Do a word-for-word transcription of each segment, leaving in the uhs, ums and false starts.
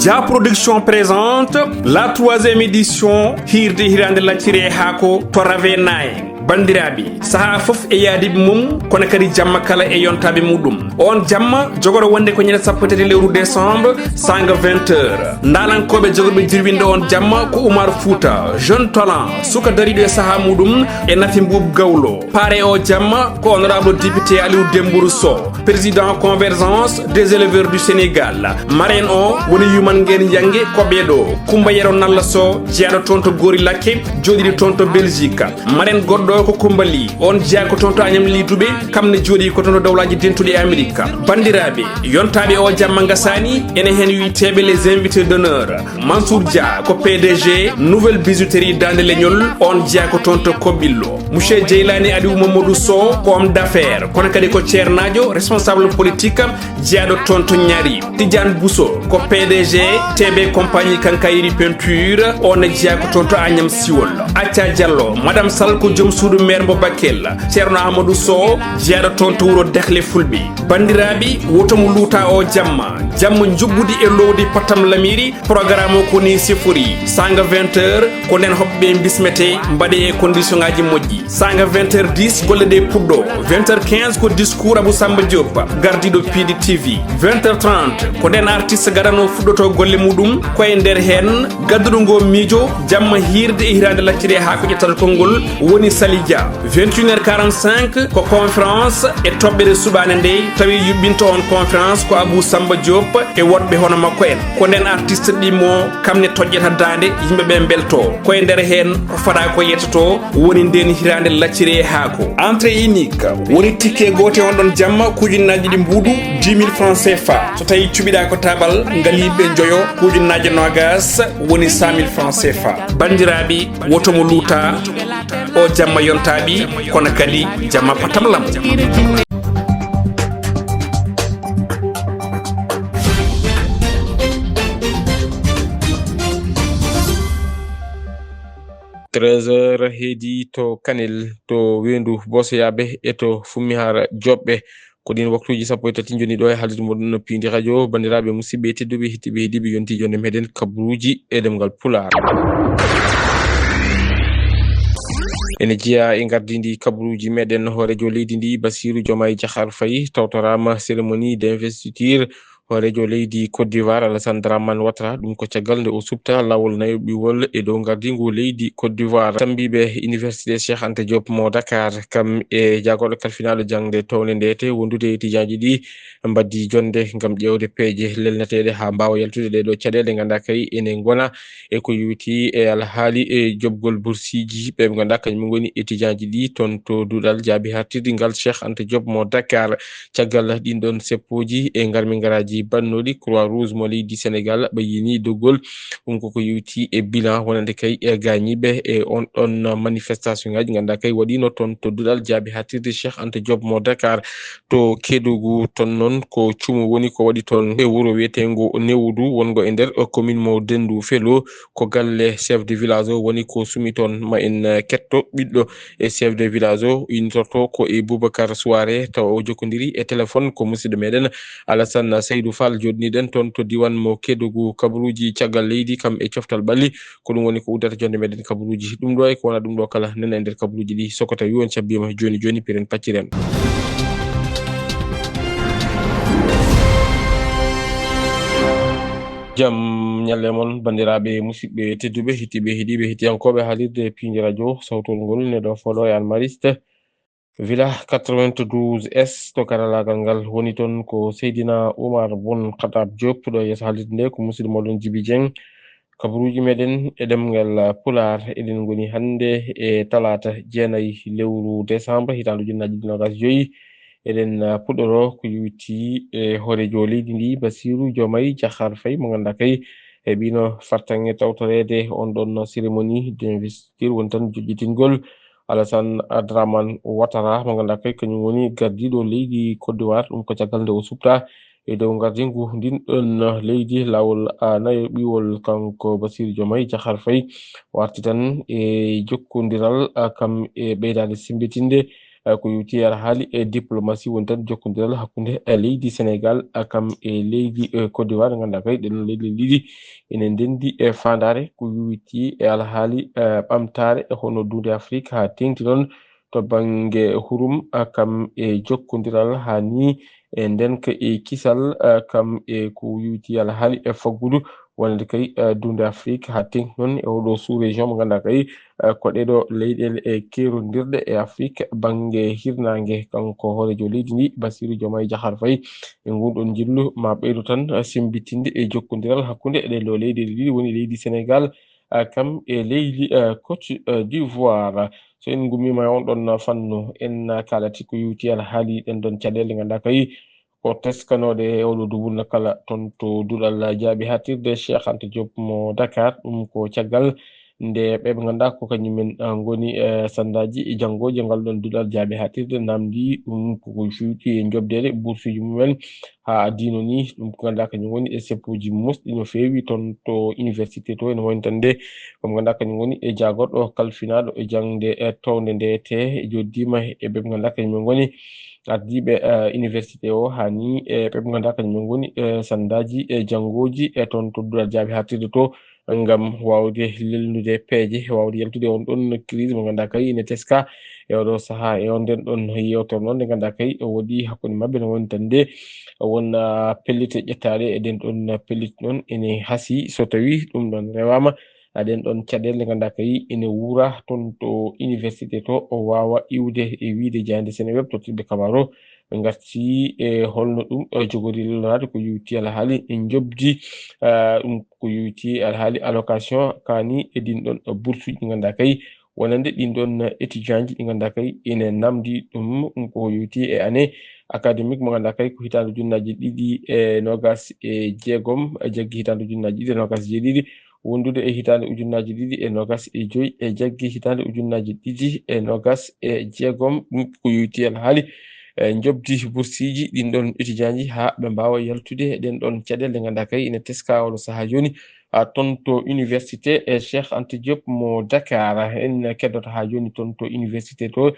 Ja Production présente la troisième édition Hirde Hirande Lacciri e Haako to Rave Nine. Bandiraɓe, saha fof e yaadiɓe mum, kono kadi jamma kala e yontaɓe muɗum. On jamma jogoro wonde ko ñande sappo e tati lewru décembre, sanga vingt heures. Ndalankoɓe jogorɓe jirwinde on jamma ko Oumar Fouta, jeune talent, suka dariɗo e saha muɗum, e Nafi Mbuub Gawlo. Pare o jamma ko honorable député Aliou Dembourou Sow, président Convergence des éleveurs du Sénégal. Marraine o woni Yuman Ngeen Yange, ko ɓeɗo: Kumba Yero Nalla Sow, jeyaɗo toon to Gori Lakke, joɗiɗo toon to Belgique. Marraine goɗɗo ko Kumba Ly, on jeya ko toon to Agnam Ly Dubé, kam ne joɗi ko toon to Dawlaji Dentuɗi e Amérique. Bandiraɓe, yontaɓe o jamma gasani, ene hen wiyteɓe les invités d'honneur. Mansour Dia ko P D G Nouvelle Bijouterie Dande Leñol, on jeya ko toon to Koɓɓillo. Monsieur Jeylani Aliou Mamadou Sow ko homme d'affaires, kono kadi ko ceernaajo, responsable politique, jeyaɗo toon to Ñaari. Tidiane Bousso ko P D G T B Compagnie Quincaillerie Peinture, on ne jeya ko toon to Agnam Siwol. Acca Diallo, Madame Sall ko joom suudu maire mo Bakel. Ceerno Amadou Sow, jeyaɗo toon to wuro Dehle Fulɓe. Bandiraɓe, woto mo luuta o jamma. Jamma njuɓɓudi e lowdi Patam Lamiri, programme o ko ni sifori. Sanga vingt heures, ko nden hoɓɓe bismete, mbaɗe e condition ngaji moƴƴi. Sanga vingt heures dix, golle ɗe puɗɗo. Vingt heures quinze ko discours Abou Samba Diop, gardiɗo P D T V. Vingt heures trente, ko nden artiste gadano fuɗɗoto golle muɗum, ko e nder hen gadduɗo ngo miijo, jamma hirde e hirande lacciri e haa ko ƴettata konngol, woni Sali Dia. Vingt et une heures quarante-cinq, ko conférence e toɓɓere suɓaande nde, tawi yuɓɓinto on conférence ko Abou Samba Diop e woɗɓe hono makko en. Ko nden artiste ɗimmo, kam ne toƴƴata daande, yimɓe ɓe mbelto. Ko e nder heen ko fada ko yettoto, woni nden hiraande lacciri e haako. Entrée unique, woni ticket goote on ɗon jamma, ko ujunnaaji ɗiɗi mbuuɗu, dix mille francs C F A. So tawi cuɓiɗaa ko tabal, ngaliiɓe njoyo, ko ujunnaaji noogas, woni cent mille francs C F A. Banndiraaɓe, woto mo luuta, o jamma yontaaɓi, kono kadi jamma patamlam. Treize heures heedi to Kanel, to Weendu Boosoyaaɓe e to Fummihaara Joɓɓe. Ko ɗin waktuuji sappo e tati njoni ɗo e haalirde moɗon no piindi radio. Banndiraaɓe, musidɓe tedduɓe, heɗiiɓe, heɗiiɓe, yonti jonde meɗen kabaruuji e ɗemngal Pulaar. Ene jeyaa e ngardiindi kabaruuji meɗen, hooreejo leydi ndi, Bassirou Diomaye Diakhar Faye, tawtoraama cérémonie d'investiture hooreejo leydi Côte d'Ivoire, Alassane Dramane Ouattara. Ɗum ko caggal nde o suɓta laawol nayoɓiwol e dow ngardiingu leydi Côte d'Ivoire. Tammbiiɓe Université Cheikh Anta Diop mo Dakar, kam e jaagorɗo kalfinaaɗo jaŋde townde ndeete, wondude e étudiantji ɗi, mbaddi jonnde ngam ƴeewde peeje lelneteeɗe haa mbaawa yaltude ɗee ɗoo caɗeele, nganndaa kay ene ngona e ko yowiti e alhaali e joɓgol bursiiji ɓe ɓe nganndaa kañum ngoni étudiantji ɗi toon to duɗal jaabi haaɗtirdi ngal Cheikh Anta Diop mo Dakar. Caggal ɗin ɗon seppooji e ngarmi ngaraaji bannooɗi, Croix Rouge mo leydi Sénégal ɓayyini doggol. Ɗum koko yowiti e bilan wonande kay e gaañiiɓe e on ɗon manifestation ngaji nganndaa kay waɗiino toon to duɗal jaabi haaɗtirde Cheikh Anta Diop mo Dakar to Kédougou. Toon noon ko cuumu woni ko waɗi toon e wuro wiyeteengo Newudu, wonngo e nder commune mo Dendu Felo. Ko galle chef de village o woni ko sumi toon. Ma en, eh, ketto ɓiɗɗo e chef de village o, innitorto ko e Boubacar Souare, tawa o jokkondiri e téléphone ko musidɗo meɗen Alassane Seydou Fall, joɗniɗen toon to diwan mo Kédougou. Kabaruuji caggal leydi kam e coftal ɓalli, ko ɗum woni ko uddata jonde meɗen kabaruuji. Ɗum ɗo e ko wona ɗum ɗo kala nana e nder kabaruuji ɗi, so ko tawi on cabbiima jooni jooni, piren pacciren. Jam ñalle mon, banndiraaɓe, musidɓe tedduɓe, heɗiiɓe, heɗiiɓe, heɗiyankooɓe haalirde Piindi Radio, sawtol ngol ne ɗo fooɗo e Almariste, Villa quatre-vingt-douze S, to karalaagal ngal. Woni toon ko Seydina Oumar Boun Khattab Diop, ɗo yeeso haalirde nde ko musidɗo moɗon Djiby Dieng. Kabaruuji meɗen e ɗemngal Pulaar, eɗen ngoni hannde e talaata jeenayi lewru décembre, hitaande ujunnaji ɗiɗi nogas joyi. Eɗen, ah, puɗɗoro ko yowiti e hooreejo leydi ndi, Bassirou Diomaye Diakhar Faye, mo ngannduɗaa kay e ɓiino fartaŋŋe tawtoreede on ɗon cérémonie d'investiture, woni tan joƴƴitingol Alassane Dramane Ouattara, mo ngannduɗaa kay kañum woni gardiiɗo leydi Côte d'Ivoire. Ɗum ko caggal nde o suɓta e dow ngardiingu ndin ɗon leydi laawol, ah, nayoɓiwol, kanko Bassirou Diomaye Diakhar Faye. O arti tan e jokkondiral, ah, kam e ɓeydaade semmbitinde Eh, ko yowiti e alhaali e diplomasi woni tan jokkondiral hakkunde e leydi Senegal, eh, kam e leydi, eh, Côte d'Ivoire, ngannduɗaa kay ɗen leyɗe ɗiɗi ene ndenndi e faandaare ko yowiti e alhaali, eh, ɓamtaare e hono duunde Afrik haa teeŋti noon to bannge hurum, eh, kam e jokkondiral haa ni e ndenka e kisal, eh, kam e ko yowiti alhaali e faggudu wonande kay, eh, duunde Afrik haa teeŋti noon e oɗo sous-région mo ngannduɗaa kay, eh, ko ɗeɗo leyɗeele e keerondirɗe e Afrik bannge hirnaange. Kanko hooreejo leydi ndi, Bassirou Diomaye Diakhar Faye, e ngunɗon njillu ma ɓeydo tan, eh, semmbitinde e jokkondiral hakkunde e ɗeɗo leyɗeele ɗiɗi woni leydi Senegal, eh, kam e leydi, eh, Côte, eh, d'Ivoire. So en ngummiima e on ɗon fannu, en kaalati ko yowiti alhaali ɗen ɗon caɗeele ngannduɗaa kay ko teskanooɗe e oɗo dumunna kala toon to duɗal jaaɓi haaɗtirde Cheikh Anta Diop mo Dakar. Ɗum ko caggal nde ɓe ɓe ngannduɗaa ko kañumen, ah, ngoni, eh, sanndaaji e janngooji e ngal ɗon duɗal jaaɓi haaɗtirde namndi ɗum ko ko cuuɗi e njoɓdeede bursuuji mumen haa addiino ni. Ɗum ko ngannduɗaa kañum woni e seppooji musɗi no feewi toon to université to, ene wayno tan nde ko mo ngannduɗaa kañum woni e jaagorɗo kalfinaaɗo e jaŋde, eh, townde nde te joddiima e ɓe ɓe ngannduɗaa kañum ngoni ardiiɓe, eh, université o, haa ni e ɓe ɓe ngannduɗaa kañum ngoni, eh, sanndaaji e janngooji e toon to duɗal jaaɓi haaɗtirde to, ngam waawde lelnude peeje, waawde yaltude on ɗon crise mo ngannduɗaa kay ene teska e oɗo sahaa. E on nden ɗon yeewtere noon nde ngannduɗaa kay o waɗi hakkunde maɓɓe no woni tan nde won, ah, pellite ƴettaaɗe e ɗen ɗon pellite noon ene hasii so tawii ɗum ɗon rewaama. Aɗen ɗon caɗeele ngannduɗaa kay ene wuura toon to université to, o waawa iwde e wiyde jaaynde Seneweb tottirɓe kabaaru o. Ɓe ngarti e holno ɗum, eh, jogori lelnoraade ko yowiti alhaali e njoɓdi, ah, ɗum ko yowiti alhaali allocation kaani e ɗin ɗon, eh, bursuuji ɗi ngannduɗaa kay wonande ɗin ɗon, eh, étudiantji ɗi ngannduɗaa kay ene namndi ɗum, ɗum ko yowiti e année académique mo ngannduɗaa kay ko hitaande ujunnaaji ɗiɗi e noogas e jeegom, eh, jaggi hitaande ujunnaaji ɗiɗi e noogas e jeeɗiɗi wondude e hitaande ujunnaaji ɗiɗi e noogas e joy e jaggi hitaande ujunnaaji ɗiɗi e noogas e jeegom. Ɗum ko yowiti alhaali, eh, njoɓdi bursiiji ɗin ɗon étudiantji haa ɓe mbaawa yaltude e ɗen ɗon caɗeele ɗe ngannduɗaa kay ene teska oɗo sahaa jooni, ah, toon to université, eh, Cheikh Anta Diop mo Dakar. En keddotoo haa jooni toon to université to,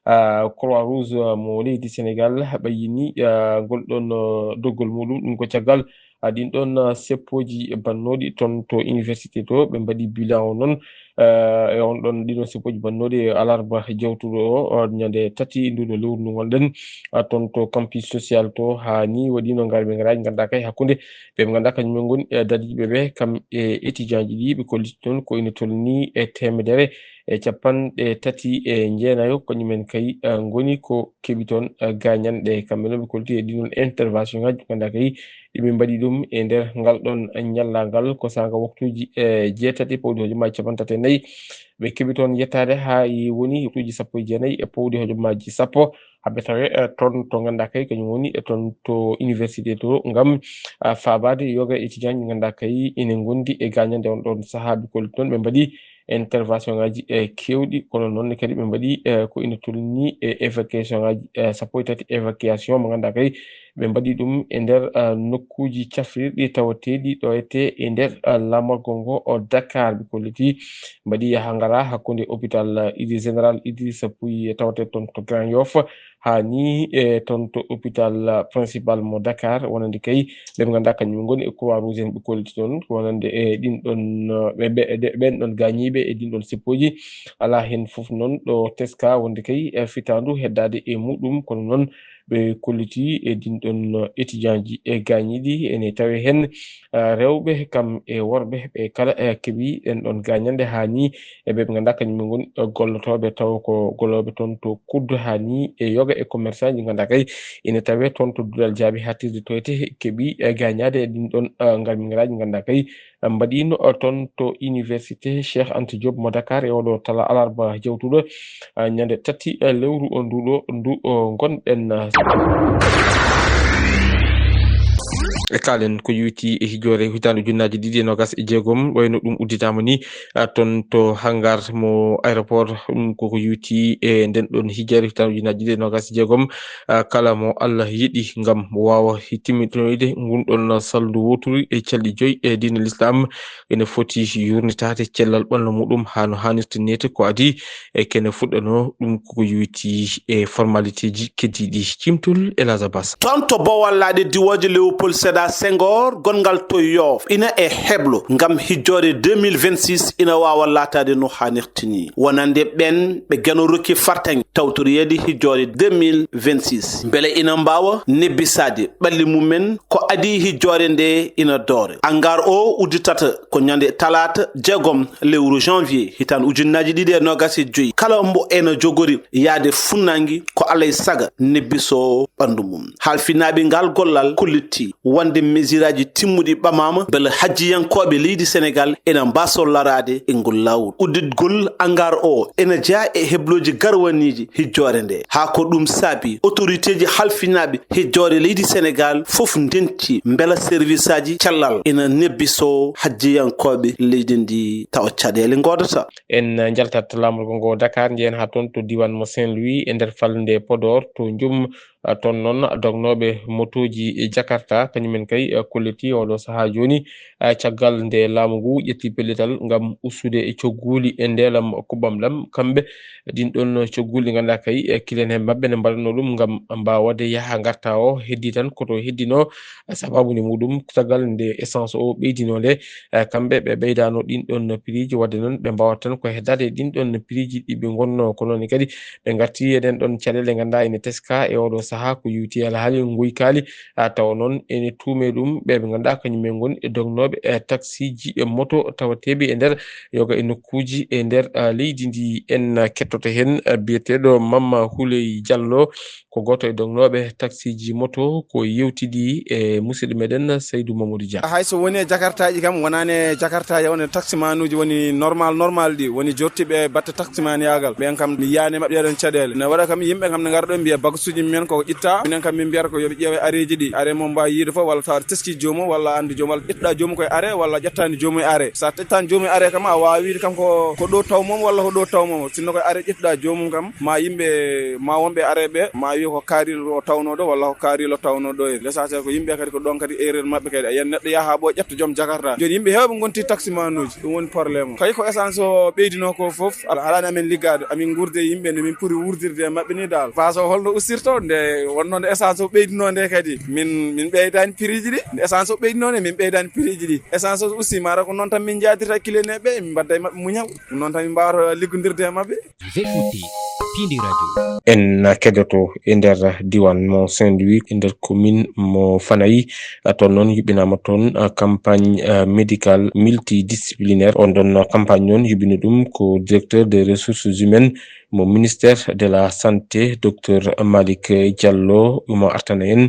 ah, Croix Rouge, ah, mo leydi Senegal ɓayyini, ah, ngol ɗon, ah, doggol muɗum. Ɗum ko caggal ah, ɗin ɗon, ah, seppooji bannooɗi toon to université to, ɓe mbaɗi bilan o noon, ah, e on ɗon ɗin ɗon seppooji bannooɗi e alarba jawtuɗo o, o ñande tati nduɗo lewru ndu ngonɗen, ah, toon to campus social to, haa ni waɗiino ngarmi ngaraaji ngannduɗaa kay hakkunde ɓe ɓe ngannduɗaa kañum en ngoni, eh, dadiiɓe ɓe kam e étudiantji ɗi ɓe kolliti toon ko ina tolni e teemedere e capanɗe tati e jeenayo, kañum en kay, eh, ngoni ko keɓi toon, eh, gaañanɗe. Kamɓe noon ɓe kolliti e ɗin ɗon intervention ngaaji ngannduɗaa kay ɗi ɓe mbaɗi ɗum e nder ngal ɗon ñallaagal ko saanga waktuuji, eh, jeetati pawɗi hojomaaji capanɗe tati e nayi. Ɓe keɓi toon yettaade haa e woni waktuuji sappo e jeenayi e pawɗi hojomaaji sappo. Haa ɓe tawe, eh, toon to ngannduɗaa kay kañum woni e toon to université to ngam, ah, faabaade yoga étudiant ji ngannduɗaa kay ene ngondi e gaañanɗe on ɗon sahaa ɓe kolliti toon ɓe mbaɗi intervention ngaaji e keewɗi, kono noon ne kadi ɓe mbaɗi, eh, ko ina tolni e évacuation ngaaji, eh, sappo e tati évacuation mo ngannduɗaa kay ɓe mbaɗi ɗum e nder, eh, nokkuuji cafrirɗi tawateeɗi ɗo ete e nder, eh, laamorgo ngo o Dakar. Ɓe kolliti mbaɗi yaha ngara hakkunde hôpital, eh, Idriss, général Idrissa Pouye tawateeɗo toon to Grand Yoff, haa ni e toon to hôpital, eh, principal mo Dakar, wonande kay ɓe ɓe ngannduɗaa kañum ngoni e Croix Rouge en, ɓe kolliti toon ko wonande e ɗin ɗon, eh, ɓe, ɓe, ɓe, ɓen ɗon gaañiiɓe e ɗin ɗon seppooji. Alaa heen fof noon ɗo teska wonde kay, eh, fitaandu heddaade e muɗum, kono noon ɓe kolliti e ɗin ɗon, eh, étudiantji e gaañiiɗi ene tawe heen, eh, rewɓe kam e worɓe ɓe kala, eh, keɓi ɗen ɗon gaañanɗe haa ni e ɓe ɓe ngannduɗaa kañum en ngoni, eh, gollotooɓe tawa ko gollooɓe toon to kuddu haa ni e yoga e commerçant ji ngannduɗaa kay ina tawe toon to duɗal jaaɓi haaɗtirde to ete keɓi, eh, gaañaade e ɗin ɗon, eh, ngarmi ngaraaji ngannduɗaa kay, eh, mbaɗiino, eh, toon to université Cheikh Anta Diop mo Dakar e oɗo tala alarba jawtuɗo, eh, ñande tati, eh, lewru o nduɗo ndu, o ngonɗen, eh. E kaalen ko yuuti e hijoore hitaande ujunnaaji ɗiɗi e noogas e jeegom, wayno ɗum udditaama ni, a, toon to hangar mo aéroport, ɗum koko yuuti e nden ɗon hijoore hitaande ujunnaaji ɗiɗi e noogas e jeegom, a, kala mo Allah yiɗi ngam waawa hi-, timmitoyde ngun ɗon salndu wooturu e calɗi joyi e diine Lislaam, ene foti yurnitaade cellal ɓalndu muɗum haa no haanirta neete ko adii e kene fuɗɗanoo ɗum koko yuuti e formalitéeji keddiiɗi. Cimtol El Hadj Abbas. Toon to Bowal Laaɗe diwooje Léopold Sédar Senghor, gonngal to Yoof, ina e heblo ngam hijjoore deux mille vingt-six ina waawa laataade no haanirta ni. Wonande ɓeen ɓe Geno rokki fartaŋŋe tawtoriyeede hijjoore deux mille vingt-six, mbele ina mbaawa nebbisaade ɓalli mumen ko adii hijjoore nde ina doore. Hangar o udditata ko ñande talaata jeegom lewru janvier hitaande ujunnaaji ɗiɗi e noogas e joyi. Kala mbo ena jogori yaade funnaange ko alay saga nebbiso ɓanndu mum. Halfinaaɓe ngal gollal kollitii wonde mesiraaji timmuɗi ɓamaama mbele hajjiyankooɓe leydi Senegaal ena mbaasoo laraade e ngol laawol. Udditgol hangar o ena jeyaa e heblooji garwaniiji hijjoore nde. Haa ko ɗum saabi autoriteeji halfinaaɓe hijjoore leydi Senegaal fof ndenti mbela serwisaaji cellal ina nebbiso hajjiyankooɓe leydi ndi tawa caɗeele ngoodata. En njaltat laamorgo ngo Dakar, njehen haa toon to diiwaan mo Saint-Louis e nder falnde Podor to Njum. A, toon noon dognooɓe motooji e Jakarta, kañumen kay, a, kollitii oɗo sahaa jooni, a, caggal nde laamu ngu ƴetti pellital ngam ustude e cogguuli e ndeelam kuɓɓam ɗam. Kamɓe ɗin ɗon cogguuli ɗi ngannduɗaa kay, e kilen heen maɓɓe ne mbaɗatnoo ɗum ngam mbaawde yaha ngarta o heddii tan ko to heddinoo, a, sabaabu nde muɗum caggal nde essence o ɓeydinoo nde. A, kamɓe ɓe ɓeydaano ɗin ɗon piriiji, waɗde noon ɓe mbaawat tan ko heddaade e ɗin ɗon piriiji ɗi ɓe ngonnoo. Ko noon kadi ɓe ngarti e ɗen ɗon caɗeele ngannduɗaa ene teska e oɗo sahaa ko yuuti e alhaali ngoykaali, a, tawa noon ene tuume ɗum ɓe ɓe ngannduɗaa kañum en ngoni e dognooɓe e taksiiji e moto tawateeɓe e nder yoga e nokkuuji e nder, a, leydi ndi. En kettoto heen, a, biyeteeɗo Mamma Huley Jallo, ko gooto e dognooɓe taksiiji moto, ko yewtidi e musidɗo meɗen Saydou Mamadou Dia. Hay so woni e jakartaaji kam, wonaani e jakartaaji, woni taksimanuuji woni normal, normal ɗi, woni jottiiɓe batte taksimaniyaagal. Ɓeen kam, mi yiyaani maɓɓe ɗon caɗeele. Ne waɗa kam, yimɓe kam ne ngara ɗo mbiya bagasuuji men ko ƴetta. Minen kam, min mbiyata ko yo ɓe ƴeewe areeji ɗi. Are mo mbaawi yiide fof, walla tawa teski joomum, walla anndi joomum, walla ƴettuɗa joomum koye are, walla ƴettaani joomum e are. So a ƴettaani joomum e are kam, a waawii wiide kam ko, ko ɗo taw mum, walla ko ɗo taw mum. Sinno koye are ƴettuɗa joomum kam, ma yimɓe, ma wonɓe are ɓe, ma wiya ko kaari o tawnoo ɗo, walla ko kaari o tawnoo ɗo. L'essentiel ko yimɓe kadi ko ɗon kadi erreur maɓɓe kadi. A yiyan neɗɗo yaha haa ɓo ƴetta joom jakarta. Jooni yimɓe heewɓe ngonti taksimanuuji, ɗum woni problème o. Kay ko essence o ɓeydinoo ko fof, ala, alaani amen liggaade, amin nguurde e yimɓe nde min poti wuurdirde e maɓɓe ni dal. Faso holno ustirto nde wonnoo nde essence o ɓeydinoo nde kadi. Min, min ɓeydaani prix ji ɗi. Nde essence o ɓeydinoo nde min ɓeydaani prix ji ɗi. Essence o usti, mara ko noon tan min njaadirta e client ɓe, min mbadda e maɓɓe muñal. Ɗum noon tan min mbaawata liggondirde e maɓɓe. Vous écoutez Pindi Radio. En keddoto e nder diiwaan mo Saint-Louis, e nder commune mo Fanayi. A, toon noon yuɓɓinaama toon, a, campagne, a, médicale multidisciplinaire. On ɗon campagne noon yuɓɓini ɗum ko directeur des ressources humaines mo ministère de la santé, docteur Malick Diallo, mo artana en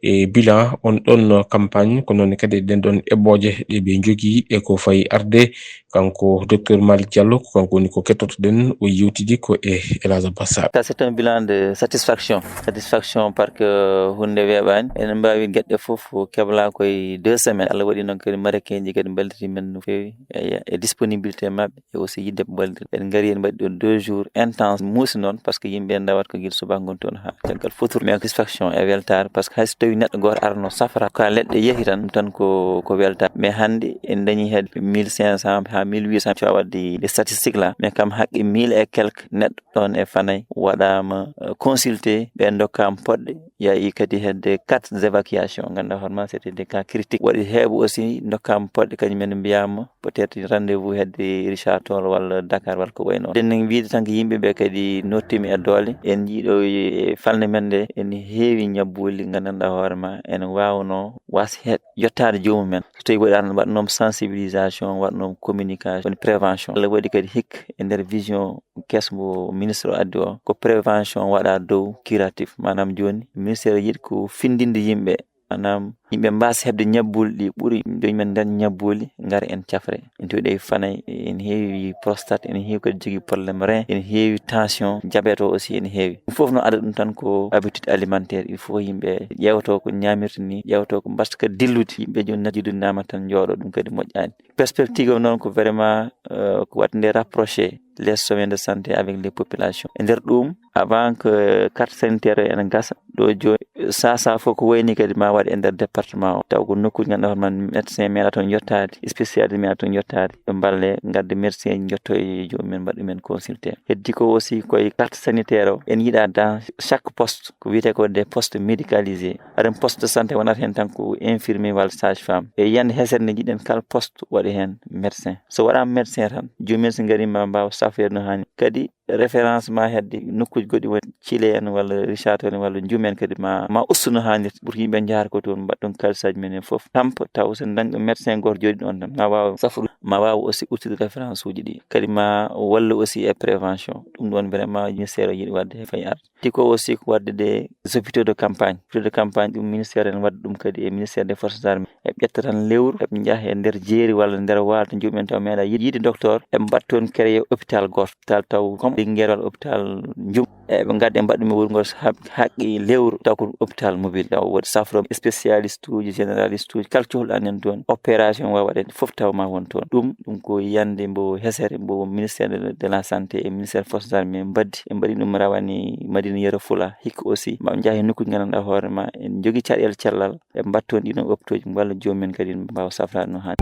e bilan on ɗon campagne, ko noon kadi ɗen ɗon eɓɓooje ɗe ɓe njogii e ko fayi arde. Kanko docteur Malick Diallo, ko kanko woni ko kettotoɗen, o yewtidi ko e El Hadj Abbas Sall. Ça, c'est un bilan de satisfaction. Satisfaction parce que huunde weeɓaani. Eɗen mbaawi geɗe fof keblaa koye deux semaines. Allah waɗi noon kadi marocain ji kadi mballiti men no feewi e, e disponibilité maɓɓe. E aussi yidde ɓe mballita. En ngari en mbaɗi ɗo deux jours intense, muusi noon, parce que yimɓe en ndawat ko gila subaka ngonti toon haa caggal futuro. Mais satisfaction e weltaare, parce que hay so tawi neɗɗo gooto arno safra ka leɗɗe yehi tan, tan ko, ko weltaare. Mais hannde en dañi hedde mille cinq cents haa mille huit cents, tu vois, wadde les statistiques là. Mais kam haqqe mille et quelques neɗɗo ɗon e Fanayi waɗaama, euh, consulté, ɓe ndokkaama poɗɗe, yahi kadi hedde quatre évacuations, ngannduɗaa hoore ma c'était des cas critiques. Waɗi heeɓo aussi ndokkaama poɗɗe, kañum en mbiyaama peut-être rendez-vous hedde Richard Toll walla Dakar walla ko wayi noon. Eɗen wiide tan ko yimɓe ɓe kadi nottiima e doole. En njii ɗo e falnde men nde, ene heewi ñabbuuli nganndanɗaa hoore ma, ene waawnoo waas he-, yettaade joomum en. So tawii waɗaano, waɗnoom sensibilisation, waɗnoom communication, woni prévention. Allah waɗi kadi hikka e nder vision keso mbo ministre o addi o, ko prévention waɗa dow curatif. Maanaam jooni, ministère yiɗi ko findinde yimɓe Maanaam, yimɓe mbaasa heɓde ñabbuuli ɗi ɓuri, jooni men ndañ ñabbuuli, ngara en cafre. En tuuɗe fanay, en heewi prostate, en heewi kadi jogii problème rein, en heewi tension, diabète o aussi en heewi. Ɗum fof no adda ɗum tan ko habitude alimentaire. Il faut yimɓe ƴeewto ko ñaamirta ni, ƴeewto ko mbaɗta kadi dillude. Yimɓe jooni najjude naama tan njooɗo, ɗum kadi moƴƴaani. Perspective o noon ko vraiment, euh, ko waɗde rapproché les soins de santé avec les populations. E nder ɗum, avant que carte sanitaire ene gasa, ɗo jooni, sasa fof ko wayni kadi ma waɗe e nder département o. Taw ko nokkuuji ganduɗa hoore ma médecin meeɗa toon yettaade, spécialiste meeɗa toon yettaade. Ɓe mballe, ngadde médecin jotto e joomum en, mbaɗa ɗumen consulté. Heddi ko aussi koye carte sanitaire o, en yiɗa dans chaque poste, ko wiyete ko des postes médicalisés. Aɗen poste de santé wonata heen tan ko infirmier walla sage femme. E yiyannde hesere nde jiɗen kala poste waɗi heen médecin. So waɗaama médecin tan, joomum en so ngari ma mbaawa safreede no haani. Kadi référence ma hedde nokkuuji goɗɗi woni Chili en walla Richard Toll en walla Ndioum en kadi ma, ma ustu no haanirta pour yimɓe njahata ko toon mbaɗa ɗum kalisaaji men en fof. Tampa taw so dañɗo médecin gooto jooɗi ɗoon tan ma waaw safru, ma waaw aussi ustude référence uji ɗi. Kadi ma walla aussi e prévention. Ɗum ɗoon vraiment ministère o yiɗi waɗde he fay arde. Tiko aussi ko waɗde des hôpitaux de campagne. Hôpitaux de campagne ɗum ministère en waɗi ɗum kadi e ministère des forces armées. Eɓe ƴetta tan lewru, eɓe njaha e nder jeeri walla nder waalo to joomum en taw meeɗa yiide docteur, eɓe mbaɗa toon créé hôpital gooto. Hôpital taw comme Linguère walla hôpital Ndioum. Eɓe ngadda ɓe mbaɗa ɗum e wuro ngoo ha-, haqqi lewru taw ko hôpital mobile. Taw waɗi safro spécialiste uji, généraliste uji, kala cohluɗaa heen toon. Opération waawa waɗeede fof taw ma won toon. Ɗum, ɗum ko yiyannde mbo hesere mbo ministère de, de la santé e ministère forces armées mbaddi. Ɓe mbaɗi ɗum rawane Madina Yero Fula, hikka aussi ma njaha e nokkuuji ganduɗa hoore ma en njogii caɗeele cellal. Ɓe mbaɗa toon ɗiɗon hôpitaux ji, mballa joomum en kadi mbaawa safraade no haani.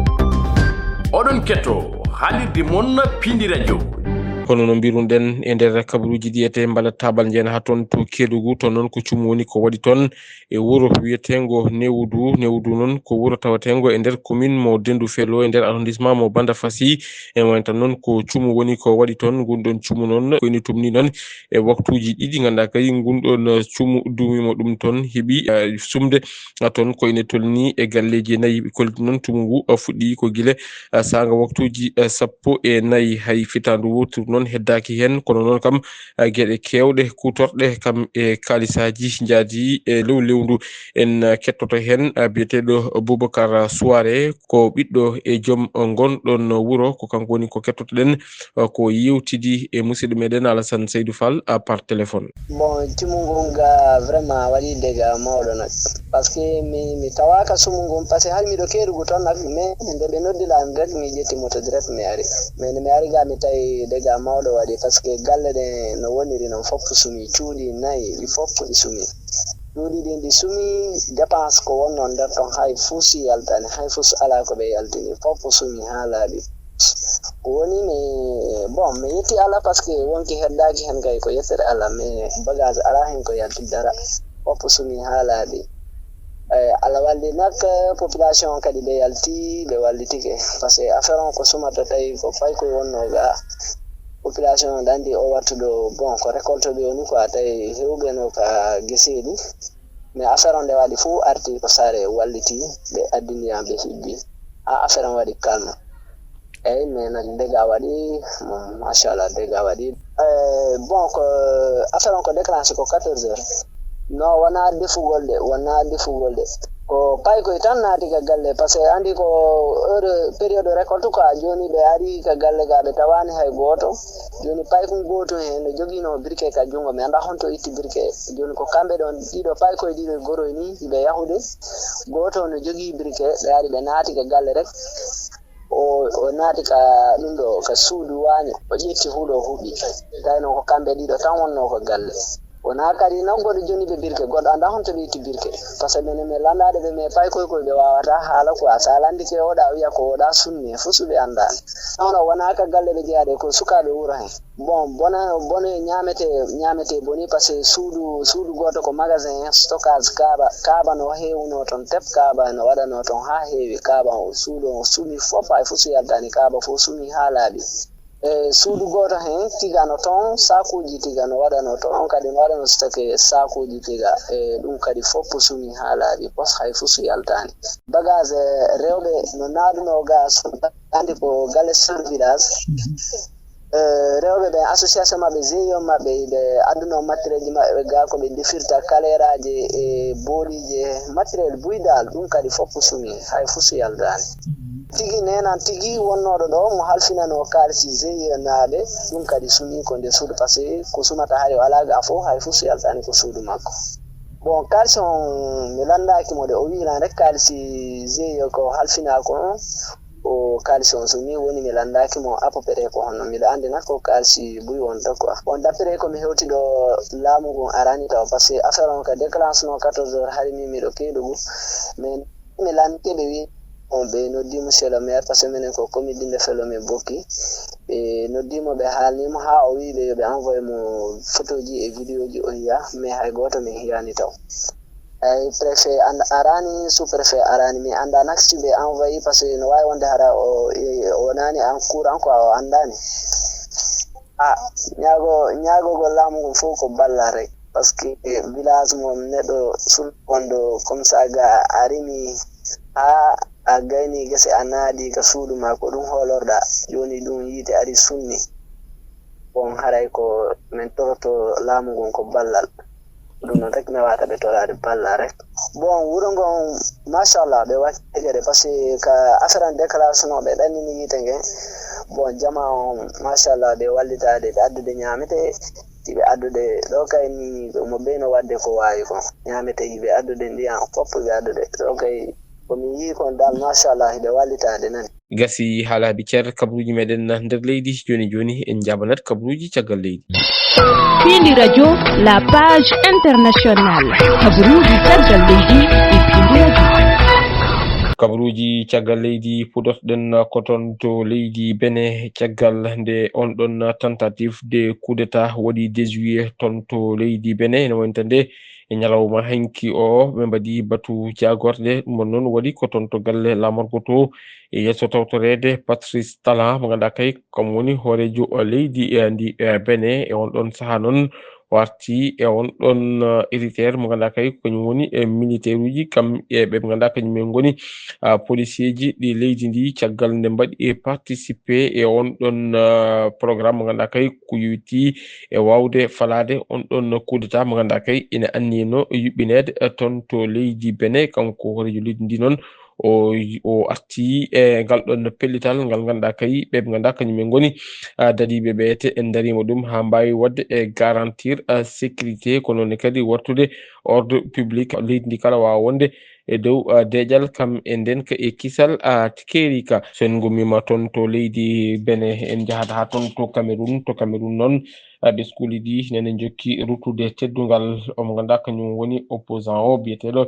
Oɗon keɗɗo haalirde mon Pindi Radio. Kono no mbiruɗen e nder kabaruuji ɗi ete mballa tabal njeena ha toon to Kédougou, toon noon ko cumu woni ko waɗi toon e wuro wiyeteengo Newudu. Newudu noon ko wuro taweteengo e nder commune mo Dendu Felo, e nder arrondissement mo Bandafassi. E wayno tan noon ko cumu woni ko waɗi toon. Ngun ɗon cumu noon ko ene tumni noon e waktuuji ɗiɗi, ngannduɗaa kadi ngun ɗon cumu duumimo ɗum toon heɓi, eh, sumde. Ah, toon ko ene tolni e galleeji nayi. Ɓe kolliti noon cumu ngu, ah, fuɗɗi ko gila, ah, saanga waktuuji, ah, sappo e nayi. Hay fitaandu wootiru noon heddaaki heen, kono noon kam, ah, geɗe keewɗe kuutorɗe kam e kaalisaaji njaadi e lew lewndu. En, ah, kettoto heen, ah, biyeteeɗo Boubacar Souare, ko ɓiɗɗo e joom ngon ɗon wuro, ko kanko woni ko kettotoɗen, ah, ko yewtidi e musidɗo meɗen Alassane Seydou Fall, ah, par téléphone. Bon, cumu ngun ga vraiment waɗi dégât mawɗo nag. Parce que mi, mi tawaaka cumu ngun, parce que hay miɗo Kédougou toon nag, mais nde ɓe noddi lan rek, mi ƴetti moto direct, mi ari. Mais nde mi ari ga, mi tawi dégât mawɗo waɗi, parce que galle ɗe no woniri noon fof sumi, cuuɗi nayi, ɗi fof ɗi sumi. Cuuɗi ɗin ɗi sumi, dépense ko wonno nder toon hay fus yaltani, hay fus alaa ko ɓe yaltini, fof sumi haa laaɓi. Woni mi, bon, mi yetti Allah parce que wonki heddaaki heen kay ko yettere Allah, mais bagage alaa heen ko yalti dara. Fof sumi haa laaɓi. Eh, Allah walli nak, eh, population on kadi ɓe yalti, ɓe wallitike. Parce que affaire on ko sumata tawi ko paykoy wonno ga. Population on ɗandi o wattu ɗo, bon, ko récolte ɓe woni quoi, tawi hewɓe no ka geseeɗi. Mais affaire on nde waɗi fuu arti ko saare walliti, ɓe addini yam ɓe hibbi. Ha affaire on waɗi calme. Eyyi, mais nag dégât waɗi, mm, machallah, dégât waɗi. Eh, bon, ko affaire on ko déclenché ko quatorze heures. Non, wona defugol ɗe, wona defugol ɗe. Ko paykoy tan naati ka galle, parce que andi ko heure, période récolte quoi, jooni ɓe ari ka galle ga, ɓe tawani hay gooto. Jooni paykun gooto heen no jogiino birke ka junngo, mi anndaa honto itti birke. Jooni ko kamɓe ɗon ɗiɗo, paykoy ɗiɗo goroy ni, hiɓe yahude. Gooto no jogii birke, ɓe ari ɓe naati ka galle rek. O, o naati ka ɗum ɗo, ka suudu waaño, o ƴetti huɗo huɓi. Tawi noon ko kamɓe ɗiɗo tan wonnoo ko galle. Wonaa kadi noon goɗɗo jogii ɓe birke, goɗɗo anndaa honto ɓe itti birke. Parce que minen min lanndaade ɓe, mais paykoy koy ɓe waawata haala quoi. So a lanndike oɗa wiya ko oɗa sunni, fof so ɓe anndaani. Noon o wonaa ka galle ɓe jeyaade, ko sukaaɓe wuro heen. Bon, bona, bone ñaamete, ñaamete boni, parce que suudu, suudu gooto ko magasin stockage kaaba, kaaba no heewunoo toon, tep kaaba no waɗanoo toon haa heewi, kaaba o suudu o sumi fof, hay fof so yaltaani, kaaba fof sumi haa laaɓi. E suudu gooto heen tigano toon, sakuuji tigano waɗanoo toon, on kadi no waɗanoo stocké sakuuji tiga, e ɗum kadi fof sumi haa laaɓi, pos hay fof so yaltaani. Bagage, e, rewɓe no naadunoo ga, so andi ko galle chef de village. Eh, rewɓe ɓen, association maɓɓe, G I E maɓɓe, ɓe adduno matériel ji maɓɓe ga ko ɓe defirta kaleeraaji e booliiji e matériel buy dal, ɗum kadi fof ko sumi, hay fof so yaltaani. Tigi nenan tigi wonnooɗo ɗo mo halfinanoo kaalisi G I E naaɓe, ɗum kadi sumi ko nder suudu, parce que ko sumata hari o alaa ga fof, hay fof so yaltaani ko suudu makko. Bon, kaalisi on mi lanndaaki mo de, o wiyi lan rek kaalisi G I E ko halfinaa ko on, o kaalisi on sumi, woni mi lanndaaki mo à peu près ko honno, miɗo anndi nak ko kaalisi buy wonta quoi. Bon, d'après ko mi hewti ɗo, laamu ngun araani taw, parce que affaire on ka déclenche no quatorze heures, hari min miɗo Kédougou, mais mi lanndike ɓe wi on ɓe noddi monsieur le maire, parce que minen ko commune Dindéfélo min bokki. Ɓe noddi mo, ɓe haalni mo, haa o wi ɓe yo ɓe envoyé mo photoji e vidéoji, o yiya, mais hay gooto min yiyaani taw. Ay, préfet and-, araani, sous-préfet araani, mi anndaa nak si ɓe envoyé, parce que no waawi wonde hara o, e, o wonaani en courant quoi, o anndaani. Ah, ñaago-, ñaagogol laamu ngun fof ko ballal rek, parce que village mo neɗɗo sun wonɗo comme ça ga a rimi haa a gayni gese a naadi ka suudu ma, ko ɗum hoolorɗa. Jooni ɗum yiite ari sunni. Bon, haray ko min toroto laamu ngun ko ballal. Ɗum noon rek mi waawata ɓe toraade ballal rek. Bon, wuro ngon, machallah, ɓe waɗi geɗe, parce que ka affaire an déclaration o, ɓe ɗannini yiite ngen. Bon, jama on, machallah, ɓe wallitaade, ɓe addude ñaamete, ɓe addude ɗo kay ni, mo ɓeyno waɗde ko waawi kon. Ñaamete, ɓe addude ndiyan, fof ɓe addude. Ɗo kay, ko min yii kon dal, machallah, ɓe wallitaade nani. Gasi haalaaɓe ceer kabaruuji meɗen nder leydi. Jooni jooni en njaabanat kabaruuji caggal leydi. Pindi Radio, la page internationale. Kabaruuji caggal leydi e Pindi Radio. Kabaruuji caggal leydi, puɗɗotoɗen ko toon to leydi Benin, caggal nde on ɗon tentative de coup d'état waɗi deux juillet toon to leydi Benin. Ene wonta nde e ñalawma hanki o, ɓe mbaɗi batu jaagorɗe. Ɗum noon waɗi ko toon to galle laamorgo to, e yeeso tawtoreede Patrice Talon, mo ngannduɗaa kay, kam woni hooreejo leydi, e, ndi, e, Benin. E on ɗon sahaa noon, o arti e on ɗon, e, héritier mo ngannduɗaa kay, kañum woni, e, militaire uji, kam e ɓe ngannduɗaa kañum en ngoni, a, policier ji ɗi leydi ndi, caggal nde mbaɗi e participer e on ɗon, a, programme mo ngannduɗaa kay, ko yowiti e waawde falaade on ɗon coup d'état mo ngannduɗaa kay ina anniyee no yuɓɓineede, eh, toon to leydi Benin. Kanko hooreejo leydi ndi noon, o, o arti e ngal ɗon pellital ngal ngannduɗaa kay ɓe ɓe ngannduɗaa kañum en ngoni, ah, dadiiɓe ɓe te en ndariima ɗum haa mbaawi waɗde e garantir, ah, sécurité, ko noon kadi wartude ordre public leydi ndi kala waawa wonde e dow, ah, deeƴal kam e ndeenka e kisal, ah, keeri ka. So en ngummiima toon to leydi Benin, en njahat haa toon to Cameroun. To Cameroun noon, ah, ɓesnguuli ɗi nene njokki ruttude teddungal. Omo ngannduɗaa kañum woni opposant o biyeteeɗo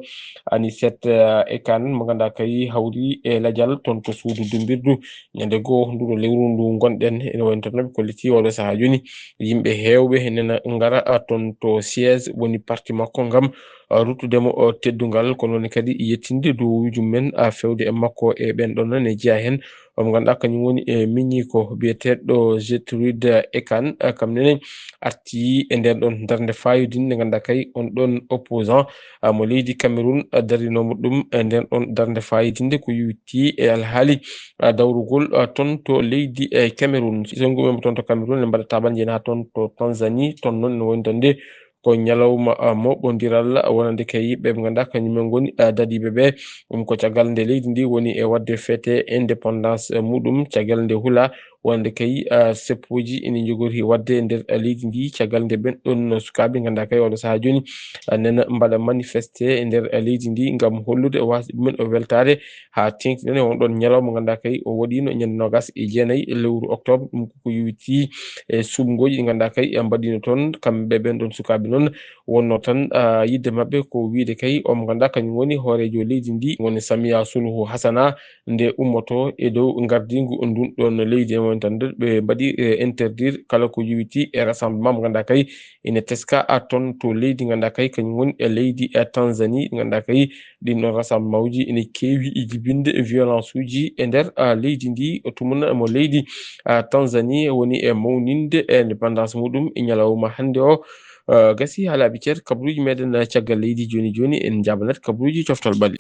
Anicet, ah, Ekan, mo ngannduɗaa kay hawri e lajal toon to suudu dumbirdu. Ñande goo nduɗo lewru ndu ngonɗen, ene woni toon no ɓe kolliti oɗo sahaa jooni. Yimɓe heewɓe nena ngara, ah, toon to siège woni parti makko ngam, ah, ruttude mo, oh, teddungal, kono noon kadi yettinde duwowuuji mumen, ah, fewde e makko e ɓeen ɗoon noon e jeyaa heen. Omo ngannduɗaa kañum woni e miñiiko biyeteeɗo Gertrude Ekan, ah, kam nene arti e ndeen ɗoon darnde faayodinde, ngannduɗaa kay on ɗoon opposant, ah, mo leydi Cameroun, ah, darinoomo ɗum e ndeen ɗoon darnde faayodinde ko yowiti e alhaali, ah, dawrugol, ah, toon to leydi, eh, Cameroun. So en ngummiima toon to Cameroun, en mbaɗat taaɓannde haa toon to Tanzanie, toon noon ene woni tan nde ko ñalawma, ah, moɓondiral wonande kay ɓe ɓe ngannduɗaa kañum en ngoni, ah, dadiiɓe ɓe. Ɗum ko caggal nde leydi ndi woni e waɗde fête indépendance, eh, muɗum, caggal nde hula wonande kay, ah, seppuuji ene njogori waɗde e nder, ah, leydi ndi, caggal nde ɓeen ɗoon sukaaɓe ngannduɗaa kay oɗo sahaa jooni, ah, nena mbaɗa manifeste e nder, ah, leydi ndi ngam hollude waasde mumen o weltaare haa teeŋti noon e on ɗoon ñalawma ngannduɗaa kay o waɗiino ñande noogaas e jeenayi e lewru octobre. Ɗum ko ko yowiti e suɓngooji ɗi ngannduɗaa kay, eh, mbaɗiino toon. Kamɓe ɓeen ɗoon sukaaɓe noon wonnoo tan, ah, yiɗde maɓɓe ko wiyde kay omo ngannduɗaa kañum woni hooreejo leydi ndi, woni Samia Suluhu Hasana, nde ummotoo e dow ngardiingu ndun ɗoon leydi. En woni tan nde ɓe mbaɗi, eh, interdire kala ko yowiti e rassemblement mo ngannduɗaa kay ene teska, ah, toon to leydi ngannduɗaa kay kañum woni e leydi, eh, Tanzanie, ngannduɗaa kay ɗin ɗoon rassemblement uji ene keewi e jibinde violence uji e nder, ah, leydi ndi. O tumna mo leydi, ah, Tanzanie woni e mawninde indépendance muɗum e ñalawma hannde o. Ah, gasi haalaaɓe ceer kabaruuji meɗen, ah, caggal leydi. Jooni jooni en njaabanat kabaruuji coftal ɓalli.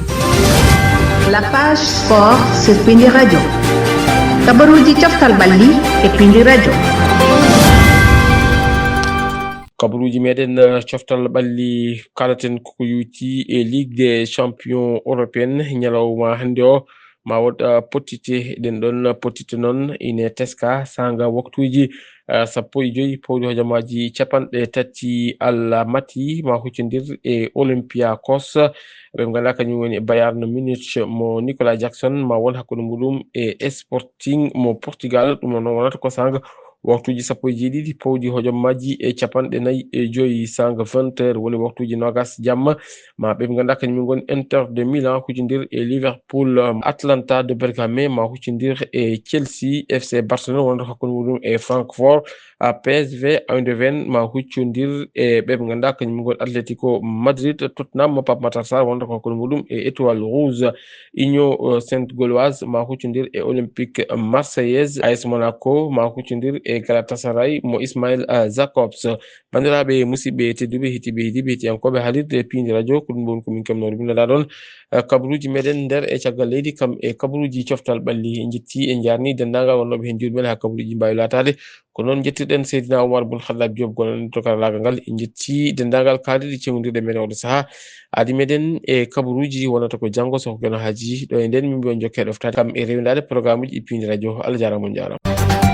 La page sport sur Pindi Radio. Kabaruuji coftal ɓalli e Piindi Radio. Kabaruuji meɗen, eh, coftal ɓalli, kalaten koko yowiti e Ligue des Champions Européennes. Ñalawma hannde o, ma wood, eh, pottite. Ɗen ɗon pottite noon ine teska saanga waktuuji, eh, sappo e joy, pawdi hojomaaji capanɗe tati Allah mati, ma huccondir e Olympiakos. Ɓe ngannduɗaa kañum woni Bayern Munich mo Nicolas Jackson, ma won hakkunde muɗum e Sporting mo Portugal. Ɗum noon wonata ko saanga waktuuji sappo e jeeɗiɗi, pawdi hojomaaji e capanɗe nayi e joy, saanga vingt heures, woni waktuuji noogas jamma. Ma ɓe ngannduɗaa kañum ngoni Inter de Milan, huccondir e Liverpool. Atalanta de Bergame ma huccondir e Chelsea. F C Barcelone wonata hakkunde muɗum e Francfort. A P S V Eindhoven ma huccondir e ɓe ɓe ngannduɗaa kañum ngoni Atlético Madrid. Tottenham mo Pape Matar Sarr wonata ko hakkunde muɗum e Étoile Rouge. Union, eh, Sainte-Gauloise ma huccondir e Olympique Marseillaise. A S Monaco ma huccondir e Galatasaray mo Ismail, eh, Jacobs. Banndiraaɓe, musidɓe tedduɓe, heɗiiɓe, heɗiiɓe, heɗiyankooɓe haalirde Piindi Radio, ko ɗum woni ko min keɓnooɗo winndanaɗon, eh, kabaruuji meɗen nder e caggal leydi, kam e kabaruuji coftal ɓalli. En njetti, en njaarni denndaangal wonnooɓe heen juuɗe men haa kabaruuji mbaawi laataade. Ko noon njettirɗen Seydina Oumar Boun Khattab Diop, gonɗo to karallaagal ngal. En njetti denndaangal kaaldiiɗo ceŋondirɗe meɗen oɗo sahaa. Aadi meɗen e kabaruuji wonata ko janngo, so ko Geno Haaji. Ɗo e ndeen min mbiyon jokkee ɗoftaade kam e rewindaade programuuji ɗi Piindi Radio. Allah jaaraama, on njaaraama.